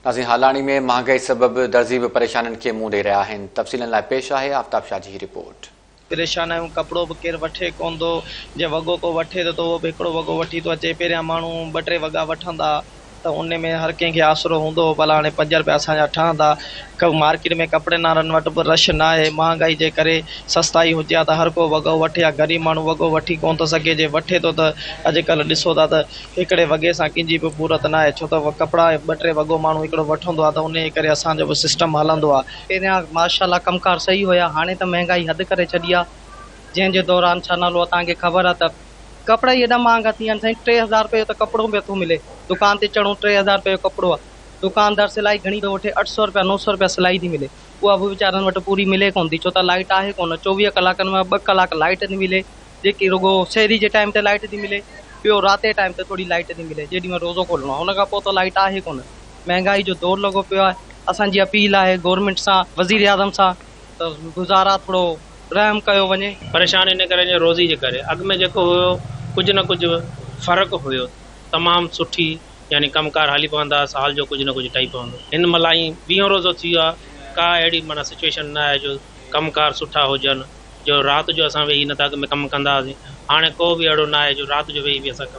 ناظرين هالاڻي ۾ مهانگائي سبب درزي به پريشانين کي منهن ڏئي رهيا آهن تفصيلن لاء پيش آهي آفتاب شاهه جي هي رپورٽ. پريشان آهيون ڪپڙو به ڪير وٺي ڪونه ٿو جي وڳو ڪو وٺي ته اهو به هڪڙو وڳو وٺي ٿو اچي پهريان ماڻهو ٻه ٽي وڳا وٺندا ته ان ۾ هر ڪنهن کي آسرو هوندو هو ڀلا هاڻي پنج رپيا اسان جا ٺهندا مارڪيٽ ۾ ڪپڙن وارن وٽ به رش نه آهي مهانگائي جي ڪري سستائي هجي ها ته هر ڪو وڳو وٺي ها غريب ماڻهو وڳو وٺي ڪونه ٿو سگهي جي وٺي ٿو ته اڄڪلهه ڏسو ٿا ته هڪڙي وڳي سان ڪنهن جي به پورت ناهي ڇو ته ڪپڙا ٻه ٽي وڳو ماڻهو هڪڙو وٺندو آهي ته انهي ڪري اسان جو به سسٽم هلندو آهي. پهريان ماشاء الله ڪم ڪار صحيح هيا هاڻي ته مهنگائي حد ڪري ڇڏي آ جنهن جي دوران ڇا نالو آ توهان کي خبر آ ته ڪپڙا ئي ايڏا مهانگا ٿي ويا آهن سائين 3000 رپئي جو ته ڪپڙو به نٿو ملي دڪان تي چڙهون 3000 رپئي جو ڪپڙو آ دڪاندار سلائي گهڻي ٿو وٺي اٺ سئو رپيا نو سئو رپيا سلائي ٿي ملي اها به ويچارن وٽ پوري ملي ڪونه ٿي ڇو ته لائيٽ آهي ڪونه 24 ڪلاڪن مان ٻه ڪلاڪ لائيٽ ٿي ملي جيڪي رڳو سحري جي ٽائيم تي لائيٽ ٿي ملي ٻيو رات جي ٽائيم تي ٿوري لائيٽ ٿي ملي جيڏي مهل روزو کولڻو آهي ان کان پوء ته لائيٽ آهي ڪونه مهنگائي جو دور لڳو پيو آهي اسان جي اپيل آهي گورنمينٽ سان وزير اعظم سان ته گذارا ٿورو رحم ڪيو وڃي. پريشان ان ڪري جو روزي جي ڪري اڳ ۾ جيڪو هيو ڪجهه نه ڪجهه فرق هيو تمام سٺي يعني ڪم ڪار هلي پوندا هئا سال جو ڪجهه نه ڪجهه ٺهي پوندو هن مهل ائين ويهون روزو ٿي ويو آهي ڪا اهڙي معنيٰ سچويشن نه آهي جو ڪم ڪار سٺا هجن جو رات جو اسان ويهي نه ته اڳ ۾ ڪم ڪندا هئاسين هاڻي ڪو به اهڙو نه آهي جو رات جو ويهي به اسان ڪم.